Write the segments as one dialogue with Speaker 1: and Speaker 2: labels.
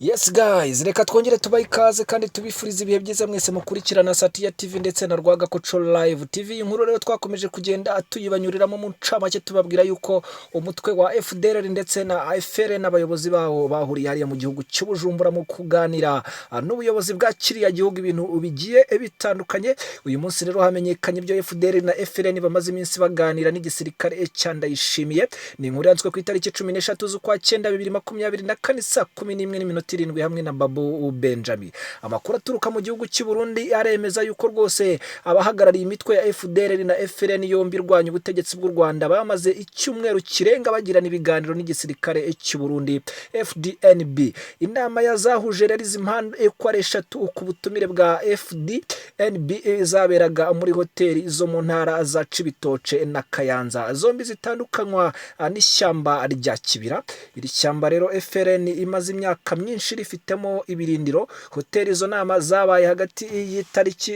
Speaker 1: Yes guys, reka twongere tubahe ikaze kandi tubifurize ibihe byiza mwese mukurikirana Satiya TV ndetse na Rwagakoco Live TV. Inkuru rero twakomeje kugenda tuyibanyuriramo mu ncamake, tubabwira yuko umutwe wa FDLR ndetse na FRN abayobozi bawo bahuriye hariya mu gihugu cy'Ubujumbura mu kuganira n'ubuyobozi bwa kiriya gihugu ibintu bigiye bitandukanye. Uyu munsi rero hamenyekanye ibyo FDLR na FRN bamaze iminsi baganira n'igisirikare cya Ndayishimiye. Ni inkuru yanditswe ku itariki 13 z'ukwa cyenda 2024 saa 11:07 hamwe na Babu Benjamin. Amakuru aturuka mu gihugu cy'u Burundi aremeza yuko rwose abahagarariye imitwe ya FDLR na FRN yombi irwanya ubutegetsi bw'u Rwanda bamaze icyumweru kirenga bagirana ibiganiro n'igisirikare cy'u Burundi FDNB. Inama yazahuje rero izi mpande uko ari eshatu ku butumire bwa FDNB zaberaga muri hoteli zo mu ntara za Cibitoke na Kayanza, zombi zitandukanywa n'ishyamba rya Kibira. Iri shyamba rero FRN imaze imyaka myinshi rifitemo ibirindiro. Hoteli izo nama zabaye hagati y'itariki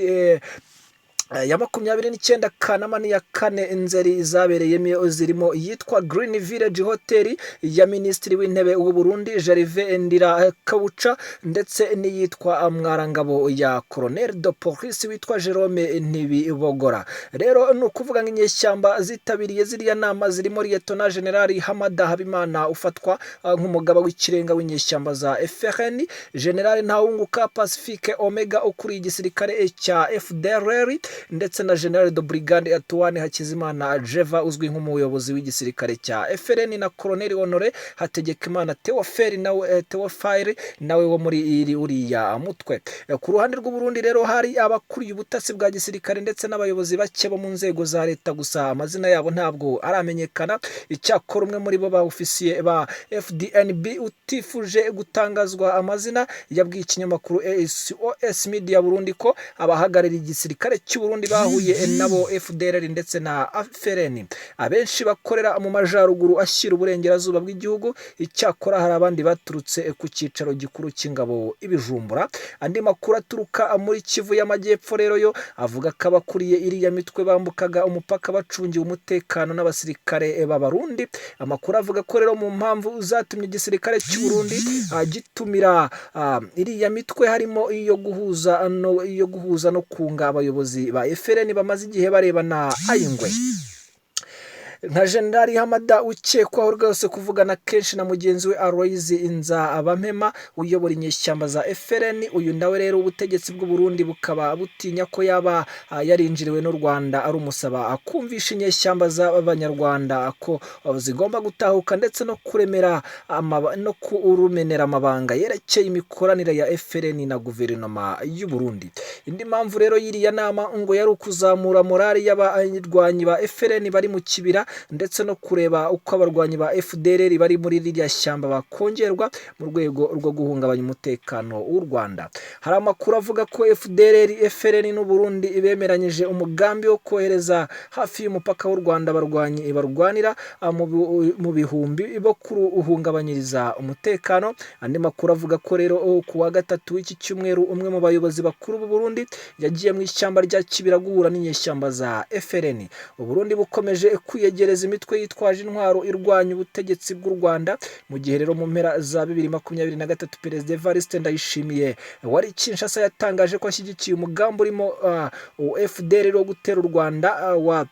Speaker 1: ya 29 Kanama n'iya 4 Nzeri zabereyemo zirimo iyitwa Green Village Hotel ya Minisitiri w'Intebe w'u Burundi Gervais Ndirakobuca, ndetse n'iyitwa Mwarangabo ya Colonel de Police witwa Jerome Ntibibogora. Rero ni ukuvuga ngo inyeshyamba zitabiriye ziriya nama zirimo Lieutenant General Hamada Habimana ufatwa nk'umugaba w'ikirenga w'inyeshyamba za FRN, General Ntawunguka Pacifique Omega ukuriye igisirikare cya FDLR, ndetse na General de Brigade Antoine Hakizimana Jeva uzwi nk'umuyobozi w'igisirikare cya FRN, na Colonel Honore Hategekimana Theophile nawe, Theophile nawe wo muri iri uriya mutwe. Ku ruhande rw'u Burundi rero hari abakuriye ubutasi bwa gisirikare ndetse n'abayobozi bake bo mu nzego za leta, gusa amazina yabo ntabwo aramenyekana. Icyakora umwe muri bo ba ofisiye ba FDNB utifuje gutangazwa amazina yabwiye ikinyamakuru SOS Media Burundi ko abahagarariye igisirikare cy'u Burundi bahuye nabo FDLR ndetse na FRN abenshi bakorera mu majaruguru ashyira uburengerazuba bw'igihugu. Icyakora hari abandi baturutse ku cyicaro gikuru cy'ingabo i Bujumbura. Andi makuru aturuka muri Kivu y'Amajyepfo rero yo avuga ko abakuriye iriya mitwe bambukaga umupaka bacungiwe umutekano n'abasirikare b'Abarundi. Amakuru avuga ko rero mu mpamvu zatumye igisirikare cy'u Burundi gitumira iriya mitwe harimo iyo guhuza no kunga abayobozi ba FRN bamaze igihe barebana ay'ingwe, nka Generali Hamada ukekwaho rwose kuvugana kenshi na mugenzi we Aloys Nzabampema uyobora inyeshyamba za FRN. Uyu nawe rero ubutegetsi bw'u Burundi bukaba butinya ko yaba yarinjiriwe n'u Rwanda arumusaba kumvisha inyeshyamba z'Abanyarwanda ko zigomba gutahuka, ndetse no kuremera no kurumenera amabanga yerekeye imikoranire ya FRN na guverinoma y'u Burundi. Indi mpamvu rero y'iriya nama ngo yari ukuzamura morali y'abarwanyi ba FRN bari mu kibira, ndetse no kureba uko abarwanyi ba FDLR bari muri ririya shyamba bakongerwa mu rwego rwo guhungabanya umutekano w'u Rwanda. Hari amakuru avuga ko FDLR, FRN n'u Burundi bemeranyije umugambi wo kohereza hafi y'umupaka w'u Rwanda abarwanyi barwanira mu bihumbi bo kuruhungabanyiriza umutekano. Andi makuru avuga ko rero ku wa gatatu w'iki cyumweru umwe mu bayobozi bakuru b'u Burundi yagiye mu ishyamba rya Kibira guhura n'inyeshyamba za FRN. U Burundi bukomeje kwiyegereza imitwe yitwaje intwaro irwanya ubutegetsi bw'u Rwanda, mu gihe rero mu mpera za 2023 Perezida Evariste Ndayishimiye wari Kinshasa yatangaje ko ashyigikiye umugambi urimo FDLR wo gutera u Rwanda wa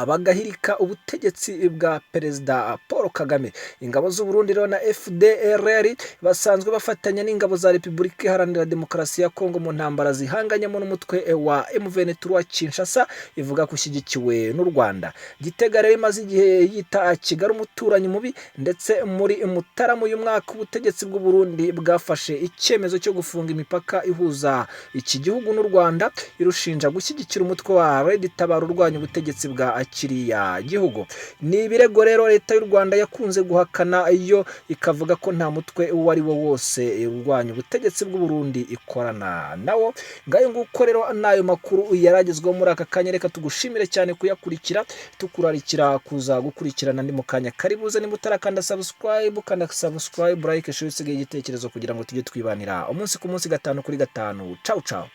Speaker 1: bagahirika ubutegetsi bwa Perezida Paul Kagame. Ingabo z'u Burundi rero na FDLR basanzwe bafatanya n'ingabo za Repubulika Iharanira Demokarasi ya Kongo mu ntambara zihanganyemo n'umutwe wa M23 wa Kinshasa ivuga ko ushyigikiwe n'u Rwanda. Gitega rero imaze igihe yita Kigali umuturanyi mubi, ndetse muri Mutarama uyu mwaka ubutegetsi bw'u Burundi bwafashe icyemezo cyo gufunga imipaka ihuza iki gihugu n'u Rwanda, irushinja gushyigikira umutwe wa Red Tabara urwanya ubutegetsi bwa kiriya gihugu. Ni ibirego rero leta y'u Rwanda yakunze guhakana, yo ikavuga ko nta mutwe uwo ari wo wose urwanya ubutegetsi bw'u Burundi ikorana nawo. Ngayo nguko rero n'ayo makuru yaragezweho muri aka kanya. Reka tugushimire cyane kuyakurikira, tukurarikira kuza gukurikirana andi mu kanya karibuze. Niba utarakanda subscribe, kanda subscribe, like, share, usigaye igitekerezo kugira ngo tujye twibanira umunsi ku munsi, gatanu kuri gatanu. Ciao ciao.